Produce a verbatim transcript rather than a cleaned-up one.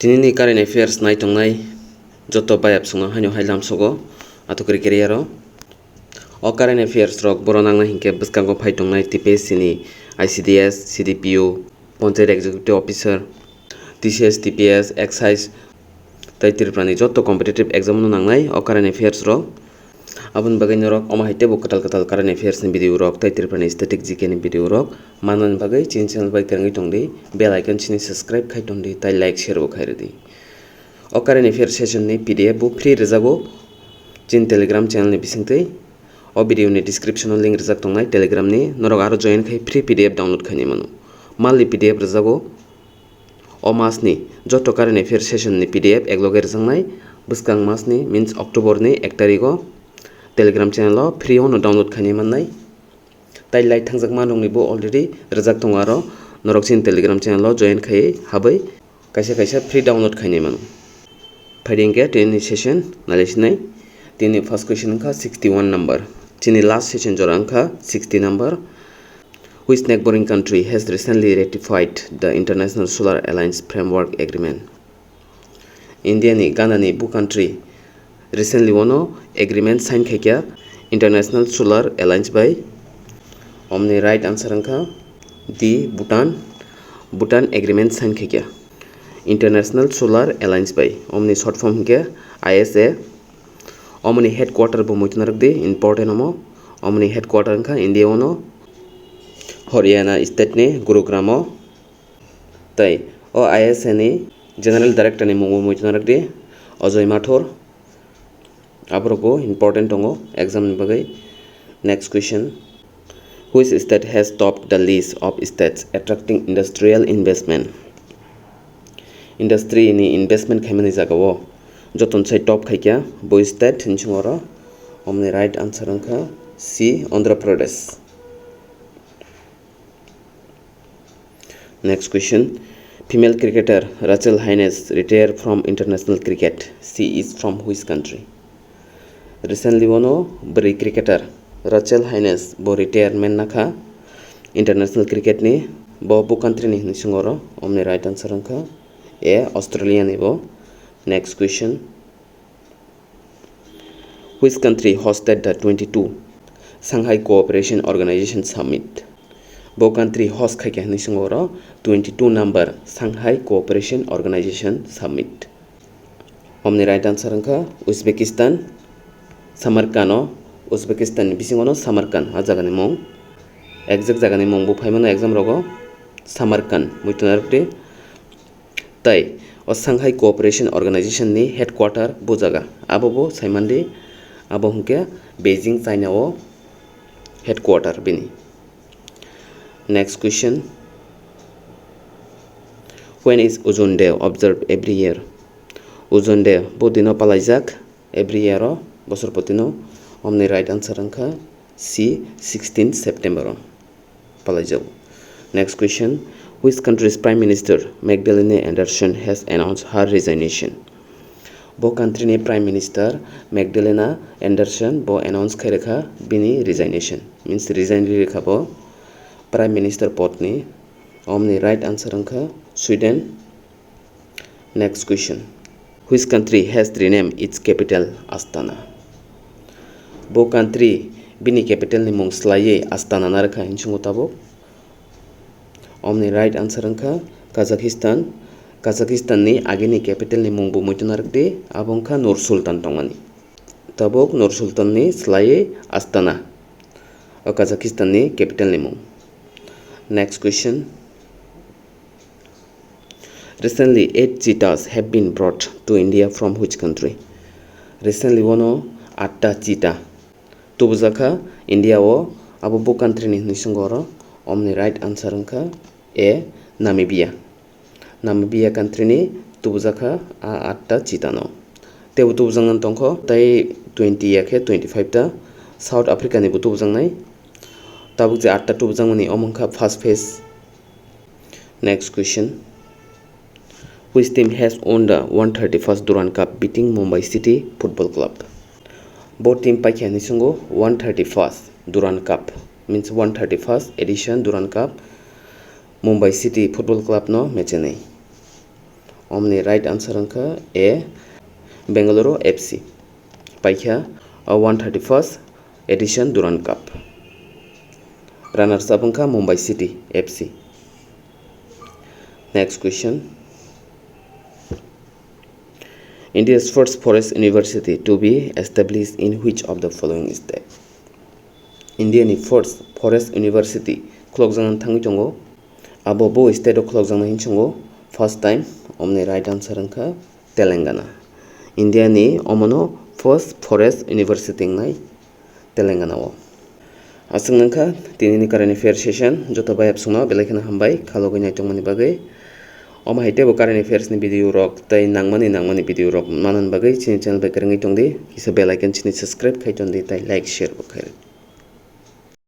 Tinini current affairs nai tongnai joto bayap songno haino hai lamsogo athukri career o. O current affairs rok boro nangnai hinkhe bwskango phai tongnai T P S C ni I C D S, C D P O, Panchayat Executive Officer, T C S, T P S, Excise, tei Tripura ni joto competitive exam no nangnai o current affairs rok. Aboni bagwi norok omo hai teibo kwtal kwtal current affairs ni video rok tei Tripura ni static G K ni video rok manani bagwi chini channel bai kwrwngwi tongdi, bell icon chini subscribe khai tongdi tei like share bo khai rwdi. O current affairs session ni P D F bo free rwjago chini Telegram channel ni bisingtwi. O video ni description o link rwjak tongnai Telegram ni, norok aro join khai free P D F download khainai mano. Monthly P D F rwjago. O mas ni joto current affairs session ni P D F ekloge rwjaknai bwskang mas ni, means October ni ek tarigo Telegram channel o free o no download khainai mannai. Tai lai thangjak manrokni bo already rwjak tongo, aro norok chini Telegram channel o join khai habwi kaisa kaisa free download khainai mano. Phaidi hinkhe tini session nalaisinai. Tini first question wngkha sixty one number. Chini last session jora wngkha sixty number. Which neighboring country has recently ratified the International Solar Alliance Framework Agreement? India ni Ghana ni bo country recently wano agreement sign khaikha International Solar Alliance bai. Omni right answer wngkha D, Bhutan. Bhutan agreement sign khaikha International Solar Alliance bai. Omni short form hinkhe I S A. Omni headquarter bo muitu narwk di, important omo. Omni headquarter wngkha India wano Haryana state ni Gurugram o. Tai o I S A ni General Director ni mung bo muitu narwk di, Ajoy Mathur. Aborok bo important tongo exam ni bagwi. Next question. Which state has topped the list of states attracting industrial investment? Industry ni investment khaimani jaga o joton sai top khaikha bo state hinsing oro. Omni right answer wngkha C, Andhra Pradesh. Next question. Female cricketer Rachel Haynes retire from international cricket. She is from which country? Recently wano bwrwi cricketer Rachel Haynes bo retirement nakha international cricket ni. Bo bo country ni hinwi singoro. Omni right answer wngkha A, Australia ni bo. Next question. Which country hosted the twenty two Shanghai Cooperation Organization Summit? Bo country host khaikha hinwi swngo oro twenty two number Shanghai Cooperation Organization Summit. Omni right answer wngkha Uzbekistan, Samarkand o, Uzbekistan ni bisingo no Samarkand a jaga ni mung. Exact jaga ni mung bo phaimano exam rogo, Samarkand muitu narwk di. Tai o Shanghai Cooperation Organization ni headquarter bo jaga. Abo bo saimandi, abo hwnkhe Beijing, China o headquarter bini. Next question. When is Ozone Day observed every year? Ozone Day bo dino palaijak every year o, bosor potino. Omni right answer wngkha C, sixteen September o palaijago. Next question. Which country's Prime Minister Magdalena Andersson has announced her resignation? Bo country ni Prime Minister Magdalena Andersson bo announce khai rwkha bini resignation, means resign ri rwkha bo Prime Minister pod ni. Omni right answer wngkha Sweden. Next question. Which country has renamed its capital Astana? Bo country bini capital ni mung slaiwi Astana narwkha hinswngo tabuk. Omni right answer wngkha Kazakhstan. Kazakhstan ni agini capital ni mung bo muitu narwk di, abo wngkha Nur Sultan tongmani. Tabuk Nur Sultan ni slaiwi Astana, o Kazakhstan ni capital ni mung. Next question. Recently, eight cheetahs have been brought to India from which country? Recently, wano atta cheetah tubujakha India o, abo bo country ni hinwi swngo oro. Omni right answer wngkha A, Namibia. Namibia country ni tubujakha a atta cheetah no. Teibo tubujaknani tongkho tei twenty ya khe twenty five ta. South Africa ni bo tubujaknai. Tabuk je atta tubujakmani omo wngkha first phase. Next question. Which team has won the one thirty first Durand Cup beating Mumbai City Football Club? Bo team paikha hinwi swngo one thirty first Durand Cup, means one thirty first edition Durand Cup Mumbai City Football Club no mechenwi. Omni right answer wngkha A, Bengaluru F C. Paikha one thirty-first edition Durand Cup. Runners up wngkha Mumbai City F C. Next question. India's first forest university to be established in which of the following state? India ni first forest university khulokjakna thangwi tongo. Abo bo state o khulokjaknai hinwi songo. First time, omni right answer wngkha Telangana. India ni omono first forest university wngnai Telangana o. Aswk nangkha tinini current affair session, joto bai absungno belai kheno hambai khalogwi naitongmani bagwi. Omo hai teibo current affairs ni video rok tei nangmani nangmani video rok manani bagwi chini channel bai kwrwngwi tongdi, kisa bell icon chini subscribe khai tondi tei like share bo khai.